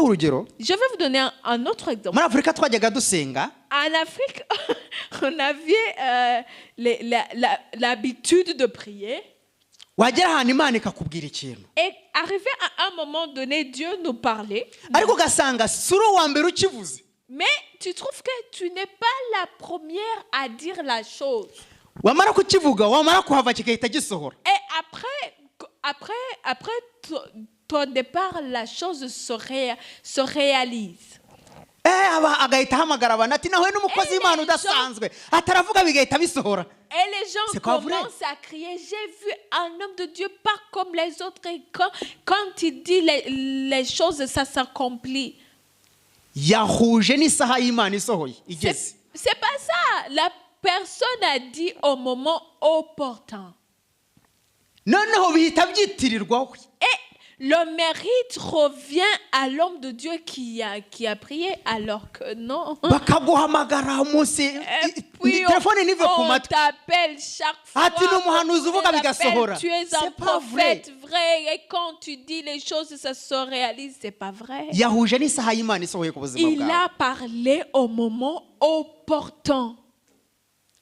Urugero. Je vais vous donner un autre exemple. Muri Afurika twajyaga dusenga. En Afrique, on avait l'habitude de prier. Wagera ahantu Imana ikakubwira ikintu. Et arrivé à un moment donné, Dieu nous parlait. Ariko ugasanga si uri uwa mbere ukivuze. Mais tu trouves que tu n'es pas la première à dire la chose. Wamara kukivuga, wamara kuhava, kigahita gisohora. Et après ton départ, la chose se réalise. Eh, aba agahita ahamagara abantu ati nahuye n'umukozi Eh, w'Imana les udasanzwe, ataravuga bigahita bisohora. Et les gens C'est pas vrai. Commencent à crier, j'ai vu un homme de Dieu pas comme les autres. Et quand il dit les choses, ça s'accomplit. Yahuje n'isaha y'Imana isohoye igeze. C'est pas ça. La personne a dit au moment opportun. Noneho bihita byitirirwa we. Et le mérite revient à l'homme de Dieu qui a prié, alors que non. Bakaguhamagara umunsi Et puis telefone ntive ku on matwi. T'appelle chaque fois. Ati ni umuhanuzi uvuga On t'appelle, bigasohora. tu es un C'est pas vrai. Prophète vrai. Et quand tu dis les choses, ça se réalise. C'est pas vrai. Yahuje n'isaha y'Imana isohoye ku buzima Il bwawe. A parlé au moment opportun.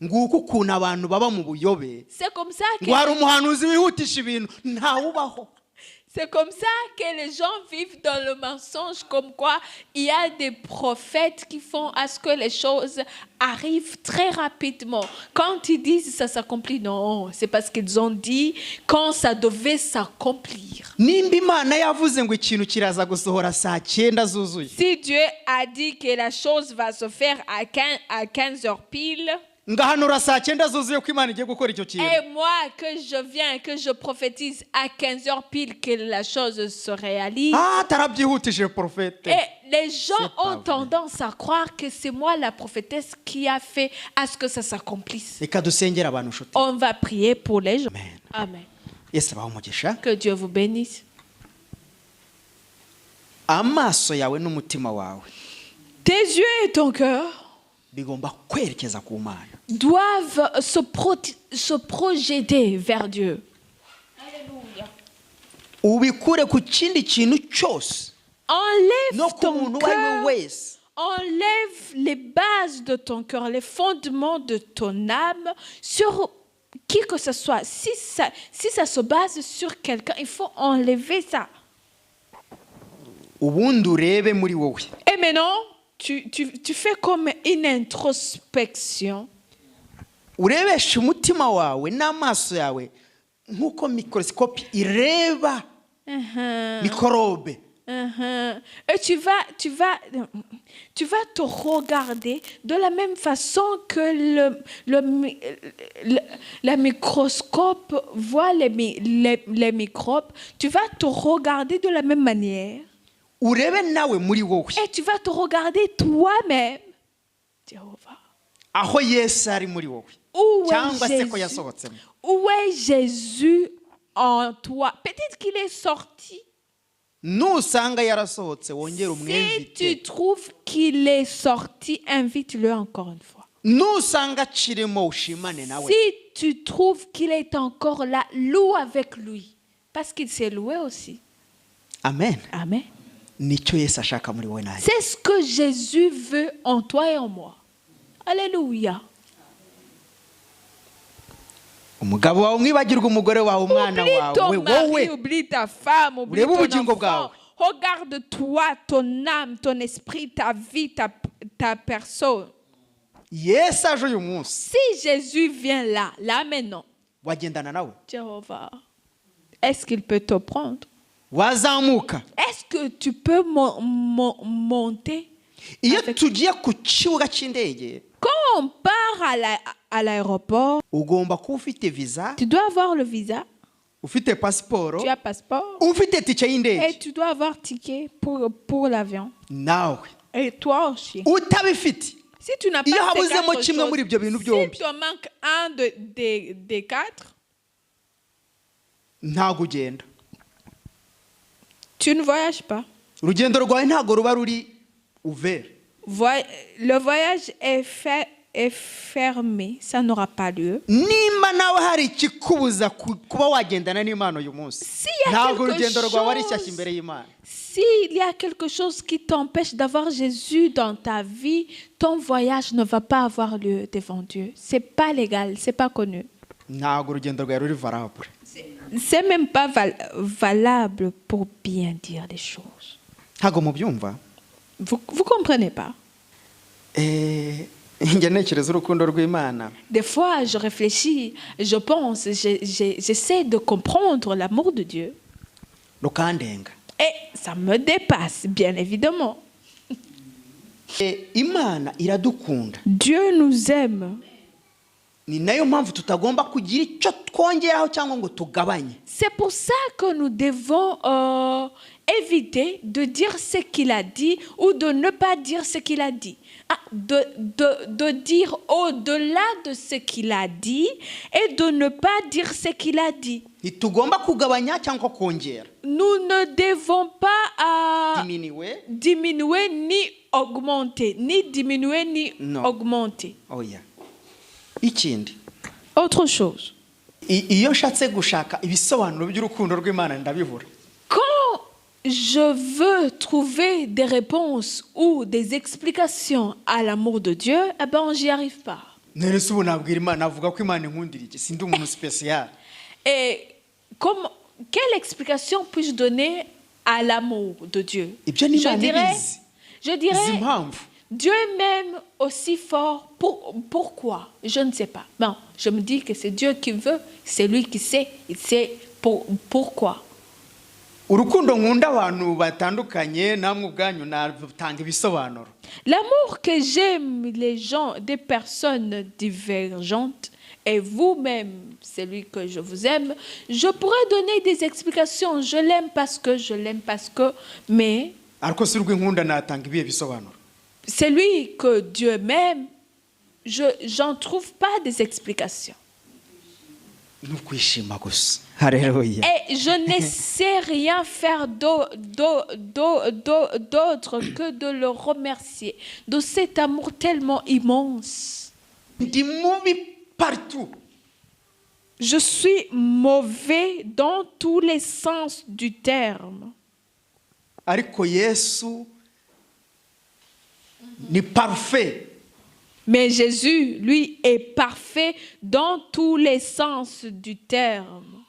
Nguko ukuntu abantu baba mu buyobe. C'est comme ça que Ngo hari umuhanuzi wihutisha ibintu, ntawubaho. C'est comme ça que les gens vivent dans le mensonge, comme quoi il y a des prophètes qui font à ce que les choses arrivent très rapidement. Quand ils disent ça s'accomplit, non, c'est parce qu'ils ont dit quand ça devait s'accomplir. Nimba Imana yavuze ngo ikintu kiraza gusohora saa cyenda zuzuye, Si Dieu a dit que la chose va se faire à 15 heures pile, ngahanura saa cyenda zuzuye ko Imana igiye gukora icyo kintu, et moi que je viens, que je prophétise à 15 heures pile que la chose se réalise, ah, tarabyihutije prophète. Et les gens C'est pas ont vrai. Tendance à croire que c'est moi la prophétesse qui a fait à ce que ça s'accomplisse. Reka dusengere abantu, nshuti. On va prier pour les gens. Amen. Amen. Yesu abahe umugisha. Que Dieu vous bénisse. Amaso yawe n'umutima wawe Tes yeux et ton cœur bigomba kwerekeza ku Mana. Doivent se projeter vers Dieu. Ubikure ku kindi kintu cyose Enlève no ku ton muntu uwo ari we cœur. wese. Enlève les bases de ton cœur, les fondements de ton âme sur qui que ce soit. Si ça se base sur quelqu'un, il faut enlever ça. Ubundi urebe muri wowe. Et maintenant, tu fais comme une introspection. Urebeshe umutima wawe n'amaso yawe nk'uko mikorosikopi ireba mikorobe. Et tu vas te regarder de la même façon que la microscope voit les microbes. Tu vas te regarder de la même manière. Urebe nawe muri wowe. Et tu vas te regarder toi-même. Jéhovah. Aho Yesu ari muri wowe Où est cyangwa se ko Jésus? Yasohotsemo. Où est Jésus en toi? Peut-être qu'il est sorti. Nusanga yarasohotse, wongere Si tu umwinvite. Trouves qu'il est sorti, invite-le encore une fois. Nusanga akirimo, ushimane nawe. Si tu trouves qu'il est encore là, loue avec lui. Parce qu'il s'est loué aussi. Amen. Amen. Nicyo Yesu ashaka muri wowe nanjye. C'est ce que Jésus veut en toi et en moi. Alléluia. Umugabo wawe umwibagirwe, umugore wawe, umwana Oublie wawe, ton mari, wowe oublie ta femme, oublie urebe ton ubugingo enfant. Bwawe. Regarde-toi, ton âme, ton esprit, ta vie, ta personne. Yesu aje uyu munsi, Si Jésus vient là, là maintenant, wagendana nawe? Jéhovah, est-ce qu'il peut te prendre? Wazamuka? Est-ce que tu peux monter? Iyo tugiye ku kibuga cy'indege, Quand on part à l'aéroport, ugomba kuba ufite visa, tu dois avoir le visa, ufite pasiporo, tu as passeport ufite tike y'indege. Et tu dois avoir ticket pour l'avion. Nawe Et toi aussi. Utabifite, Si tu n'as pas iyo ces habuzemo quatre kimwe choses, muri ibyo bintu si byombi, tu manques un des quatre, ntabwo ugenda. Tu ne voyages pas. Urugendo rwawe ntabwo ruba ruri ouvert. Le voyage est fait, est fermé, ça n'aura pas lieu. Nimba nawe hari ikikubuza kuba wagendana n'Imana uyu munsi, S'il y a ntabwo quelque urugendo rwawe ari chose shyashya imbere y'Imana. Si S'il y a quelque chose qui t'empêche d'avoir Jésus dans ta vie, ton voyage ne va pas avoir lieu devant Dieu. C'est pas légal, c'est pas connu. Ntabwo urugendo rwawe ruri valable. C'est même pas valable pour bien dire les choses. Ntabwo mubyumva. Vous vous comprenez pas? Eh, njya ntekereza urukundo rw'Imana. Des fois, je réfléchis, je pense, j'essaie de comprendre l'amour de Dieu. Rukandenga. Et ça me dépasse, bien évidemment. Eh, Imana iradukunda. Dieu nous aime. Ni nayo mpamvu tutagomba kugira icyo twongeraho cyangwa ngo tugabanye. C'est pour ça que nous devons éviter de dire ce qu'il a dit ou de ne pas dire ce qu'il a dit. Ah, de dire au-delà de ce qu'il a dit et de ne pas dire ce qu'il a dit. Ntitugomba kugabanya cyangwa kongera. Nous ne devons pas diminuer. Diminuer ni augmenter, ni diminuer ni Non. augmenter. Oya, ikindi, Autre chose. Iyo nshatse gushaka ibisobanuro by'urukundo rw'Imana ndabibura. Quand je veux trouver des réponses ou des explications à l'amour de Dieu, eh ben, j'y arrive pas. None se ubu nabwira Imana avuga ko Imana inkundira iki? Sindi umuntu spécial. Et quelle explication puis-je donner à l'amour de Dieu? Ibyo ni Je Imana dirais, ibizi. je Izi dirais, mpamvu. Dieu m'aime aussi fort. Pourquoi? Je ne sais pas. Bon, je me dis que c'est Dieu qui veut, c'est lui qui sait. Il sait pourquoi. Urukundo nkunda abantu batandukanye namwe ubwanyu natanga ibisobanuro. L'amour que j'aime les gens, des personnes divergentes, et vous-même, celui que je vous aime, je pourrais donner des explications. Je l'aime parce que, je l'aime parce que, mais Ariko si urw'inkunda natanga ibihe bisobanuro? Celui que Dieu m'aime, je j'en trouve pas des explications. Ni ukwishima gusa, hareruya. Et je ne sais rien faire d'autre que de le remercier de cet amour tellement immense. Ndi mubi partout. Je suis mauvais dans tous les sens du terme. Ariko Yesu ni parfait. Mais Jésus, lui, est parfait dans tous les sens du terme.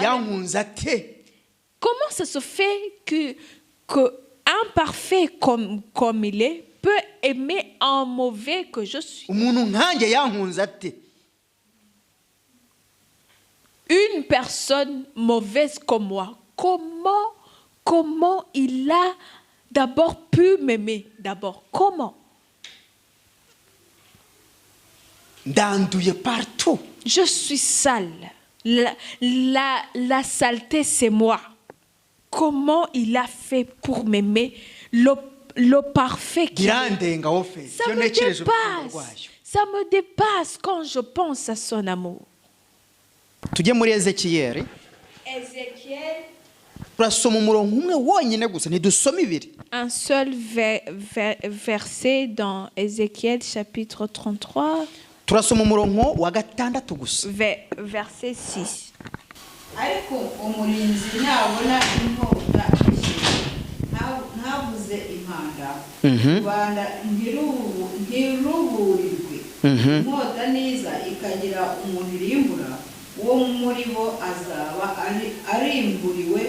Yankunze ate? Comment ça se fait que imparfait comme il est peut aimer un mauvais que je suis? Umuntu nkanjye yankunze ate? Une personne mauvaise comme moi, comment il a d'abord pu m'aimer? D'abord, comment? Ndanduye partout. Je suis sale. La saleté, c'est moi. Comment il a fait pour m'aimer le parfait qu'il est? Birandenga wofe. Ça Iyo me ntekereje urukundo dépasse. Rwayo. Ça me dépasse quand je pense à son amour. Tujye muri Ezekiyeli. Ézéchiel, Turasoma umurongo umwe wonyine gusa, ntidusoma ibiri. Un seul verset dans Ézéchiel chapitre 33, Turasoma umurongo wa gatandatu gusa. Verset 6. Ariko umurinzi nabona inkota ishyira ntavuze impanda, rubanda ntiruburirwe, inkota niza ikagira umuntu irimbura, uwo muri bo azaba arimburiwe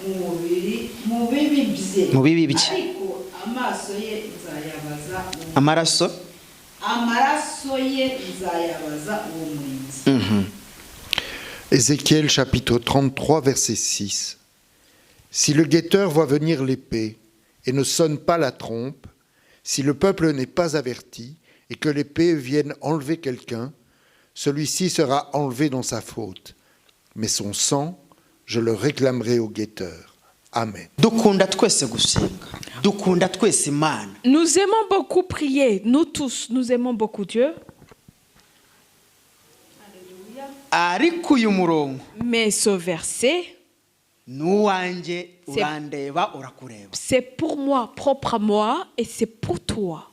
mu mubiri mu bibi bye. Mu bibi bye. Ariko amaso ye nzayabaza Amaraso. Amaraso ye nzayabaza uwo murinzi. Ézéchiel chapitre 33 verset 6. Si le guetteur voit venir l'épée et ne sonne pas la trompe, si le peuple n'est pas averti et que l'épée vienne enlever quelqu'un, celui-ci sera enlevé dans sa faute. Mais son sang, je le réclamerai au guetteur. Amen. Dukunda twese gusenga, dukunda twese Imana. Nous aimons beaucoup prier, nous tous, nous aimons beaucoup Dieu. Ariko uyu murongo Mais ce verset, ni uwanjye, urandeba, urakureba. C'est pour moi, propre à moi, et c'est pour toi.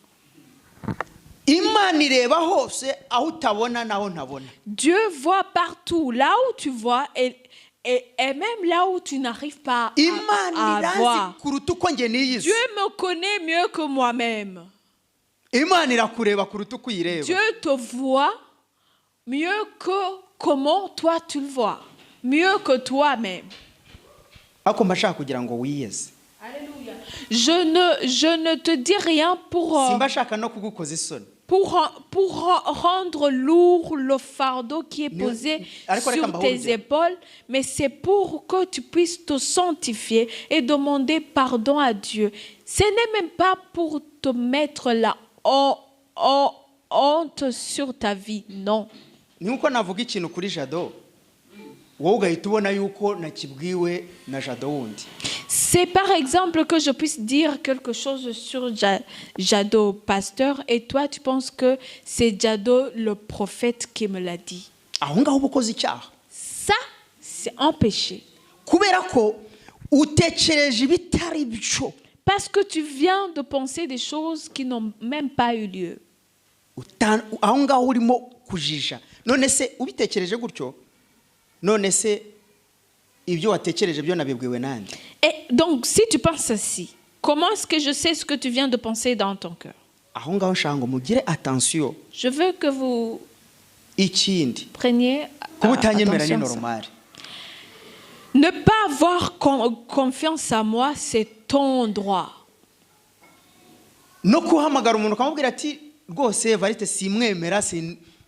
Imana ireba hose aho utabona naho ntabona. Dieu voit partout, là où tu vois et, Et même là où tu n'arrives pas Imana à iranzi voir. Kuruta uko njye niyizi. Dieu me connaît mieux que moi-même. Imana irakureba kuruta uko uyireba. Dieu te voit mieux que comment toi tu le vois. Mieux que toi-même. Ariko mba nshaka kugira ngo wiyeze. Alléluia. Je ne te dis rien Simba nshaka no kugukoza isoni. pour rendre lourd le fardeau qui est posé Ariko reka sur mbahe tes urugero. Épaules, mais c'est pour que tu puisses te sanctifier et demander pardon à Dieu. Ce n'est même pas pour te mettre la honte sur ta vie, non. Ni uko navuga ikintu kuri Jado wowe ugahita ubona yuko nakibwiwe na Jado wundi. C'est par exemple que je puisse dire quelque chose sur Jado, pasteur, et toi tu penses que c'est Jado le prophète qui me l'a dit. Aho ngaho uba ukoze icyaha. Ça, c'est un péché. Kubera ko utekereje ibitari byo. Parce que tu viens de penser des choses qui n'ont même pas eu lieu. Aho ngaho urimo kujija. None se ubitekereje gutyo, none se ibyo watekereje byo nabibwiwe nande? Et donc, si tu penses ainsi, comment est-ce que je sais ce que tu viens de penser dans ton cœur? Aho ngaho nshaka ngo mugire attention. Je veux que vous Ikindi, preniez kuba utanyemera ni attention à ça. normal. Ne pas avoir confiance à moi, c'est ton droit. No guhamagara umuntu ukamubwira ati rwose Evariste simwemera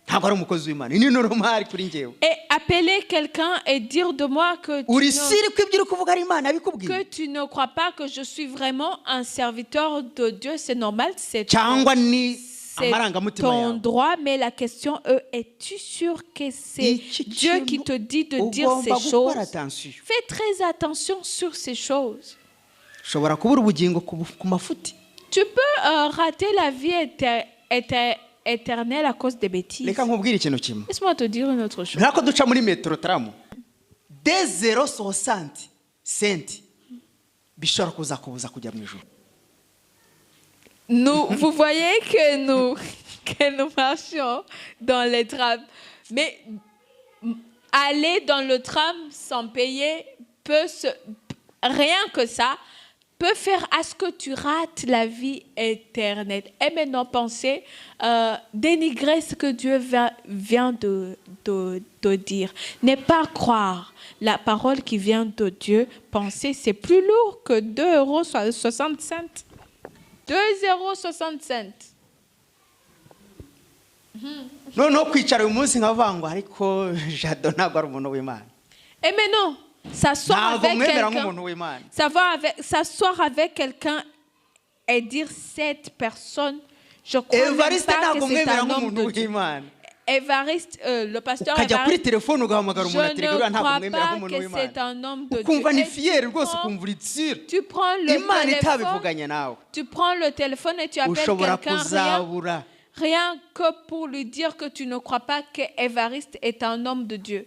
ntabwo ari umukozi w'Imana ni normal kuri njyewe. Et appeler quelqu'un et dire de moi que tu Uri ne, sûr ko ibyo uri kuvuga ari Imana yabikubwiye? Que tu ne crois pas que je suis vraiment un serviteur de Dieu, c'est normal, c'est Cyangwa ni c'est amarangamutima ton yawe? Droit, mais la question est, es-tu sûr que c'est Iki Dieu qui kintu te dit de dire ces ugomba gukora choses? attention. Fais très attention sur ces choses. Ushobora kubura ubugingo ku mafuti. Tu peux rater la vie éternelle à cause des bêtises. Reka nkubwire ikintu kimwe. Laisse-moi te dire une autre chose. Nk'ako duca muri metro tram, 2,60 euro bishobora kuzakubuza kujya mu ijuru. Nous, vous voyez que nous marchions dans les trams. Mais aller dans le tram sans payer rien que ça, peut faire à ce que tu rates la vie éternelle. Et maintenant, penser, dénigrer ce que Dieu vient de dire. Ne pas croire la parole qui vient de Dieu, penser, c'est plus lourd que 2,65 euros. 2,65 euros. Noneho kwicara uyu munsi nkavuga ngo ariko Jado ntabwo ari umuntu w'Imana. Et maintenant, s'asseoir Ntabwo avec mwemera quelqu'un, nk'umuntu w'Imana. S'asseoir avec quelqu'un et dire cette personne, je crois même Evariste pas que ntabwo c'est mwemera un homme nk'umuntu de Dieu. w'Imana. Évariste, le pasteur Ukajya kuri Évariste, telefone ugahamagara je umuntu ati reka ne uriya ntabwo crois mwemera pas nk'umuntu que w'Imana. C'est un homme de Dieu. Ukumva ni Et fier rwose, ukumva uri sûr. tu prends le Imana téléphone, itabivuganye nawe, tu prends le téléphone et tu appelles ushobora quelqu'un kuzabura. rien que pour lui dire que tu ne crois pas que Évariste est un homme de Dieu.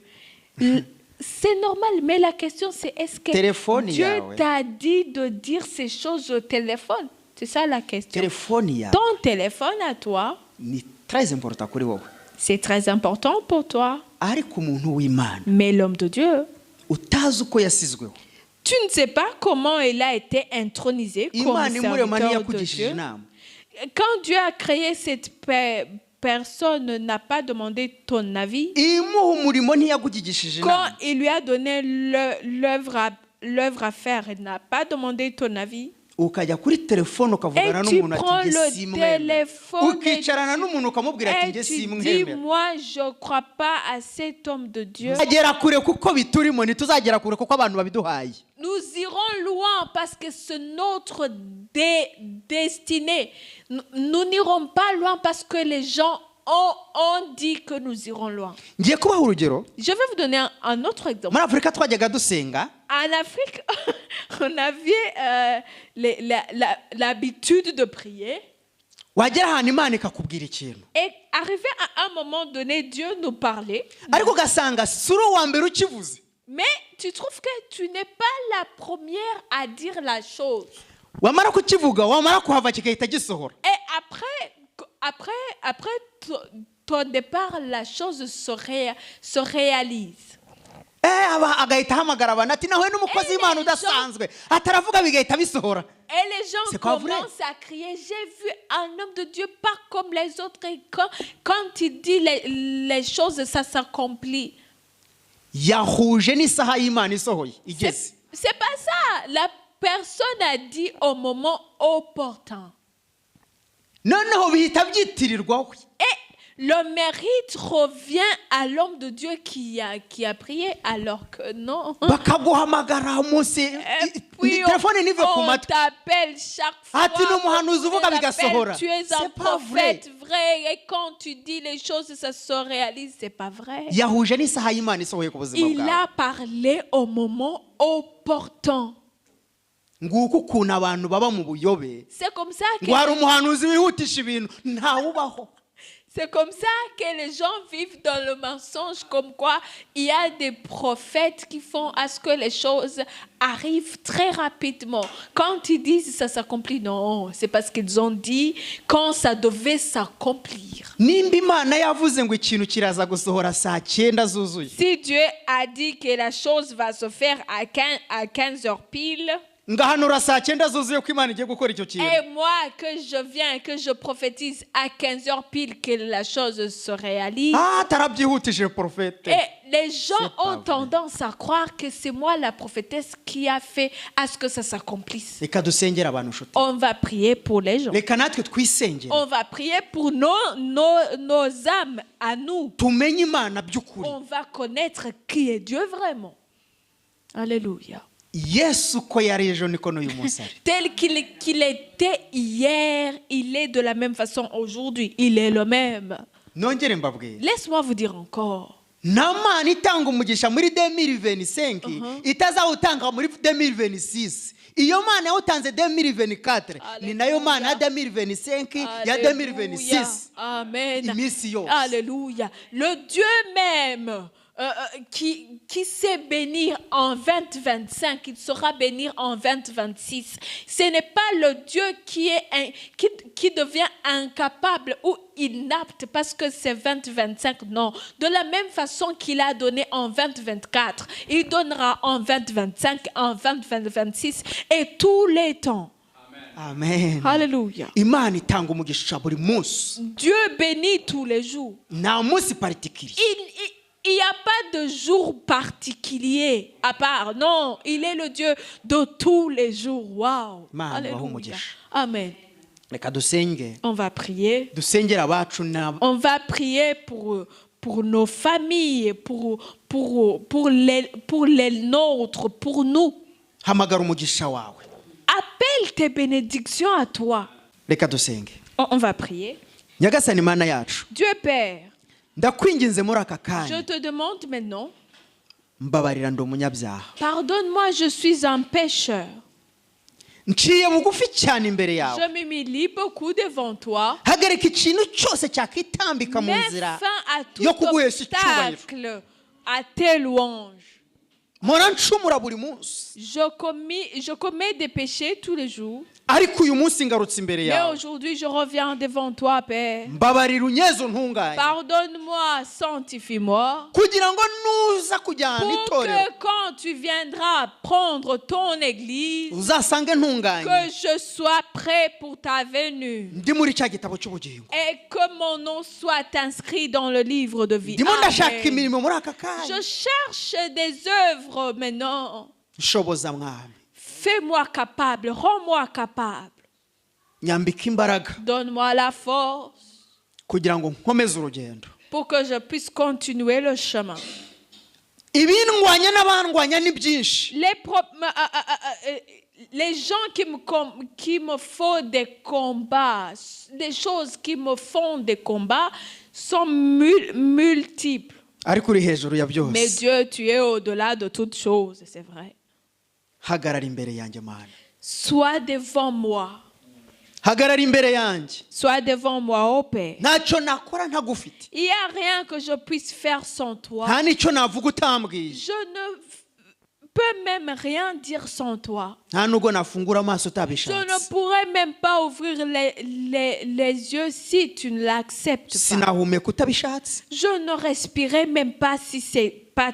C'est normal, mais la question c'est est-ce que Téléphone Dieu yawe. T'a dit de dire ces choses au téléphone? C'est ça la question. Telefone yawe Ton téléphone à toi, ni très important kuri wowe. C'est très important pour toi. Ariko umuntu w'Imana Mais l'homme de Dieu, utazi uko yasizweho, tu ne sais pas comment il a été intronisé comme Imana imurema serviteur de ntiyakugishije Dieu. inama. Quand Dieu a créé cette personne, n'a pas demandé ton avis. Imuha umurimo ntiyakugishije Quand inama. il lui a donné l'œuvre à faire, il n'a pas demandé ton avis. Ukajya kuri telefone ukavugana Et tu n'umuntu ati prends njye le simwemera, téléphone ukicarana n'umuntu ukamubwira ati et njye tu dis, simwemera. Moi, je ne crois pas à cet homme de Dieu. Tuzagera kure kuko biturimo, ntituzagera kure kuko abantu babiduhaye. Nous irons loin parce que c'est notre destinée. Nous, nous n'irons pas loin parce que les gens ont dit que nous irons loin. Ngiye kubaha urugero. Je vais vous donner un autre exemple. Muri Afurika twajyaga dusenga. En Afrique, on avait l'habitude de prier. Wagera ahantu Imana ikakubwira ikintu. Et arrivé à un moment donné, Dieu nous parlait. Ariko ugasanga si uri uwa mbere ukivuze. Mais tu trouves que tu n'es pas la première à dire la chose. Wamara kukivuga wamara kuhava kigahita gisohora. Et après ton départ, la chose se réalise. Eh, Agahita ahamagara abantu ati nahuye n'umukozi w'Imana udasanzwe, ataravuga bigahita bisohora. Et les gens C'est pas vrai. Commencent à crier, j'ai vu un homme de Dieu pas comme les autres. Et quand il dit les choses, ça s'accomplit. Yahuje n'isaha y'Imana isohoye igeze. C'est pas ça. La personne a dit au moment opportun. Noneho bihita byitirirwa we. Et le mérite revient à l'homme de Dieu qui a prié, alors que non. Bakaguhamagara umunsi Et puis telefone ntive ku on matwi. T'appelle chaque fois. Ati ni umuhanuzi On uvuga t'appelle, bigasohora. tu es un C'est pas vrai. Prophète vrai. Et quand tu dis les choses, ça se réalise. C'est pas vrai. Yahuje n'isaha y'Imana isohoye ku buzima Il bwawe. A parlé au moment opportun. Nguko ukuntu abantu baba mu buyobe. C'est comme ça que Ngo hari umuhanuzi wihutisha ibintu, ntawubaho. C'est comme ça que les gens vivent dans le mensonge, comme quoi il y a des prophètes qui font à ce que les choses arrivent très rapidement. Quand ils disent ça s'accomplit, non, c'est parce qu'ils ont dit quand ça devait s'accomplir. Nimba Imana yavuze ngo ikintu kiraza gusohora saa cyenda zuzuye, Si Dieu a dit que la chose va se faire à 15 heures pile, ngahanura saa cyenda zuzuye ko Imana igiye gukora icyo kintu, et moi que je viens, que je prophétise à 15 heures pile que la chose se réalise, ah tarabyihutishije prophète. Et les gens C'est pas ont vrai. Tendance à croire que c'est moi la prophétesse qui a fait à ce que ça s'accomplisse. Reka dusengere abantu nshuti. On va prier pour les gens. Reka natwe twisengere. On va prier pour nos âmes à nous. Tumenye Imana by'ukuri. On va connaître qui est Dieu vraiment. Alléluia. Yesu uko yari ejo niko n'uyu munsi ari. Tel qu'il était hier, il est de la même façon aujourd'hui. Il est le même. Nongere mbabwire. Laisse-moi vous dire encore. Nta Mana itanga umugisha muri 2025 itazawutanga muri 2026. Iyo Mana yawutanze 2024 ni nayo Mana ya 2025, ya 2026, Amen. Iminsi yose. Alléluia. Le Dieu même qui sait bénir en 2025, il saura bénir en 2026. Ce n'est pas le Dieu qui devient incapable ou inapte parce que c'est 2025. Non. De la même façon qu'il a donné en 2024, il donnera en 2025, en 2026 et tous les temps. Amen. Alléluia. Imana itanga umugisha buri munsi. Dieu bénit tous les jours. Nta munsi particulier. Il n'y a pas de jour particulier à part. Non, il est le Dieu de tous les jours. Waouh. Imana ibahe Alléluia. Umugisha. Amen. Reka dusenge. On va prier. Dusengere abacu n'ab- On va prier pour nos familles, pour les nôtres, pour nous. Hamagara umugisha wawe. Appelle tes bénédictions à toi. Reka dusenge. On va prier. Nyagasani Mana yacu, Dieu Père, ndakwinginze muri aka je kanya, te demande maintenant, mbabarira ndi umunyabyaha. Pardonne-moi, je suis un pécheur. Nciye bugufi cyane imbere yawe. Je m'humilie beaucoup devant toi. Hagarika ikintu cyose cyakitambika mu Mets nzira fin à tout yo kuguhesha icyubahiro. Obstacle à tes louanges. Mpora ncumura buri munsi. Je commets des péchés tous les jours. Ariko uyu munsi ngarutse imbere Mais yawe. Aujourd'hui, je reviens devant toi, Père. Mbabarira unyeze untunganye. Pardonne-moi, sanctifie-moi. Kugira ngo nuza kujyana Pour itorero, que quand tu viendras prendre ton église, uzasange ntunganye, que je sois prêt pour ta venue. Ndi muri cya gitabo cy'ubugingo. Et que mon nom soit inscrit dans le livre de vie. Ndimo ndashaka Amen. Imirimo muri aka kanya. Je cherche des œuvres maintenant. Nshoboza mwami. Fais-moi capable, rends-moi capable. Nyambika imbaraga Donne-moi la force kugira ngo nkomeze urugendo. Pour que je puisse continuer le chemin. Ibindwanya n'abandwanya ni byinshi. Les gens qui me font des combats, des choses qui me font des combats sont multiples. Ariko uri hejuru ya byose. Mais Dieu, tu es au-delà de toutes choses, c'est vrai. Hagarara imbere yanjye Mana. Sois devant moi. Hagarara imbere yanjye. Sois devant moi, ô Père. Ntacyo nakora ntagufite. Il n'y a rien que je puisse faire sans toi. Nta n'icyo navuga utambwiye. Je ne peux même rien dire sans toi. Nta nubwo nafungura amaso Je ne utabishatse. Pourrais même pas ouvrir les yeux si tu ne l'acceptes pas. Sinahumeka utabishatse. Je ne respirais même pas si c'est pas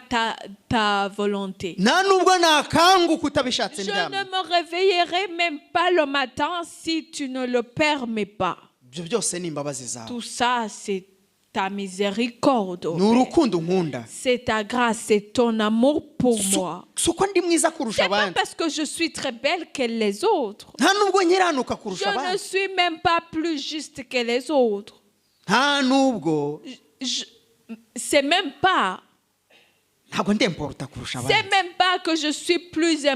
ta volonté. Nta nubwo nakanguka utabishatse Je ne ndyamye. Me réveillerai même pas le matin si tu ne le permets pas. Ibyo byose ni imbabazi zawe. Tout ça, c'est ta miséricorde, ô Ni Père. urukundo unkunda. C'est ta grâce, c'est ton amour pour moi. Si uko ndi mwiza kurusha C'est pas abandi. Parce que je suis très belle que les autres. Nta nubwo nkiranuka Je kurusha ne abandi. Suis même pas plus juste que les autres. Nta nubwo C'est même pas. Ntabwo ndi important kurusha C'est abandi. Même pas que je suis plus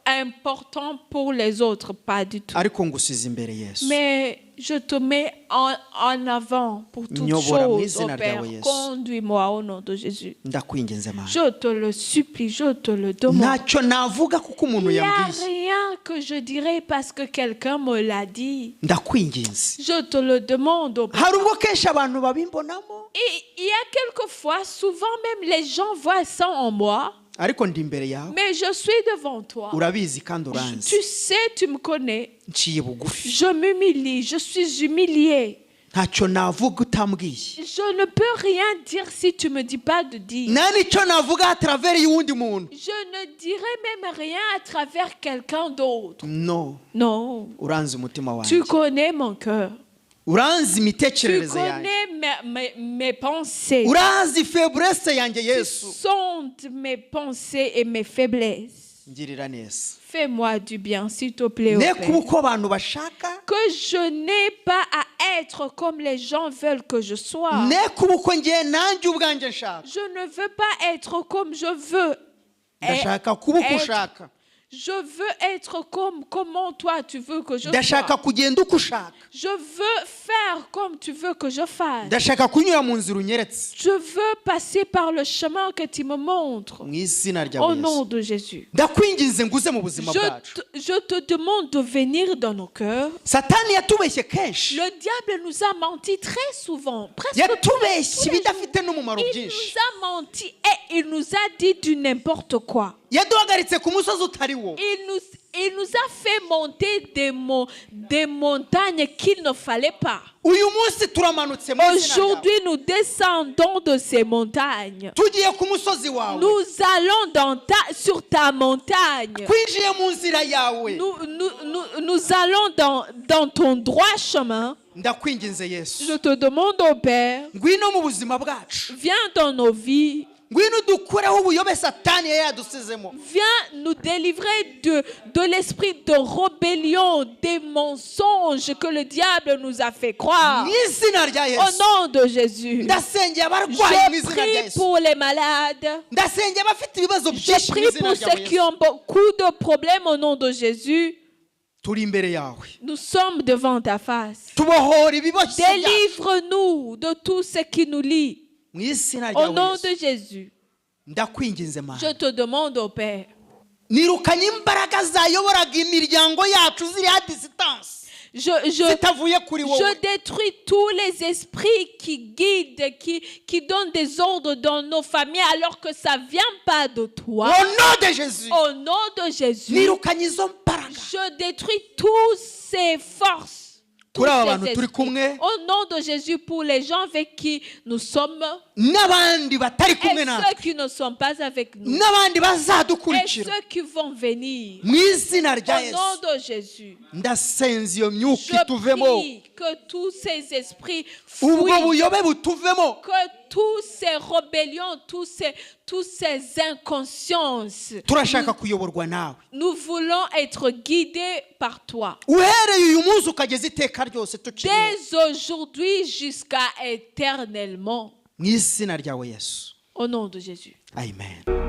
important pour les autres, pas du tout. Ariko ngusize imbere Yesu. Mais je te mets en avant pour toutes Nyobora mu choses, izina ô Père. Ryawe, Yesu. Conduis-moi au nom de Jésus. Ndakwinginze Mana. Je te le supplie, je te le demande. Ntacyo navuga kuko umuntu Il n'y a yambwiye. Rien que je dirais parce que quelqu'un me l'a dit. Ndakwinginze. Je te le demande, ô Père. Hari ubwo kenshi abantu babimbonamo. Et il y a quelquefois, souvent même les gens voient ça en moi, Ariko ndi imbere yawe. Mais je suis devant toi. Urabizi kandi uranzi. Tu sais, tu me connais. Nciye bugufi. Je m'humilie, je suis humiliée. Ntacyo navuga utambwiye. Je ne peux rien dire si tu me dis pas de dire. Nta n'icyo navuga à travers y'uwundi muntu. Je ne dirai même rien à travers quelqu'un d'autre. No. Non. Uranzi umutima wanjye. Tu connais mon cœur. Uranzi Tu imitekerereze yanjye. Connais mes pensées. Urazi faiblesse yanjye Tu Yesu. Sondes mes pensées et mes faiblesses. Ngirira neza. Fais-moi du bien, s'il te plaît, ô Ne Père. kuba uko abantu bashaka. Que je n'ai pas à être comme les gens veulent que je sois. Ne kuba uko ngiye nanjye ubwanjye nshaka. Je ne veux pas être comme je veux Ndashaka kuba uko être. ushaka. Je veux être comme comment toi tu veux que je Ndashaka sois. Kugenda uko ushaka. Je veux faire comme tu veux que je fasse. Ndashaka kunyura mu nzira unyeretse. Je veux passer par le chemin que tu me montres. Mu izina rya Au Yesu. Nom de Jésus. Ndakwinginze nguze mu buzima bwacu. Je te demande de venir dans nos cœurs. Satani yatubeshye kenshi. Le diable nous a menti très souvent. Presque Yatubeshye tous les jours. ibidafite n'umumaro Il byinshi. Nous a menti et il nous a dit du n'importe quoi. Yaduhagaritse ku musozi utari wo. Il nous a fait monter des montagnes qu'il ne fallait pas. Uyu munsi turamanutse mu izina ryawe. Aujourd'hui, nous descendons de ces montagnes. Tugiye ku musozi wawe. Nous allons sur ta montagne. Twinjiye mu nzira yawe. Nous allons dans ton droit chemin. Ndakwinginze Yesu. Je te demande, ô Père, Ngwino mu buzima bwacu. Viens dans nos vies. Ngwino udukureho ubuyobe Satani yari yadusizemo. Viens nous délivrer de l'esprit de rébellion, des mensonges que le diable nous a fait croire. Mu izina rya Au Yesu. Nom de Jésus. Ndasengeye abarwayi mu Je izina rya prie Yesu. Pour les malades. Ndasengeye abafite ibibazo Je byinshi mu prie izina pour rya ceux qui Yesu. Ont beaucoup de problèmes au nom de Jésus. Turi imbere yawe. Nous sommes devant ta face. Tubohora ibiboshye byacu. Délivre-nous de tout ce qui nous lie. Mu izina Au rya nom Yesu. De Jésus. Ndakwinginze Mana. Je te demande, ô Père. Nirukanye imbaraga zayoboraga imiryango yacu ziri à distance zitavuye kuri wowe. Je détruis tous les esprits qui guident, qui donnent des ordres dans nos familles alors que ça vient pas de toi. Au nom de Jésus. Au nom de Jésus, Nirukanye izo mbaraga. Je détruis tous ces forces. Tous Kuri aba ces bantu turi esprits. Kumwe. Au nom de Jésus, pour les gens avec qui nous sommes N'abandi batari et kumwe natwe. Ceux qui ne sont pas avec nous N'abandi et bazadukurikira. Ceux qui vont venir. Mu izina rya Au nom Yesu. De Jésus, Ndasenza iyo myuka je ituvemo. Prie que tous ces esprits Ubwo fuient, buyobe butuvemo. Que tous ces rébellions, tous ces inconsciences, Turashaka kuyoborwa nawe. Nous voulons être guidés par toi. Uhereye uyu munsi ukageza iteka ryose tukiriho. Dès aujourd'hui jusqu'à éternellement. Mu izina ryawe Yesu. Au nom de Jésus. Amen.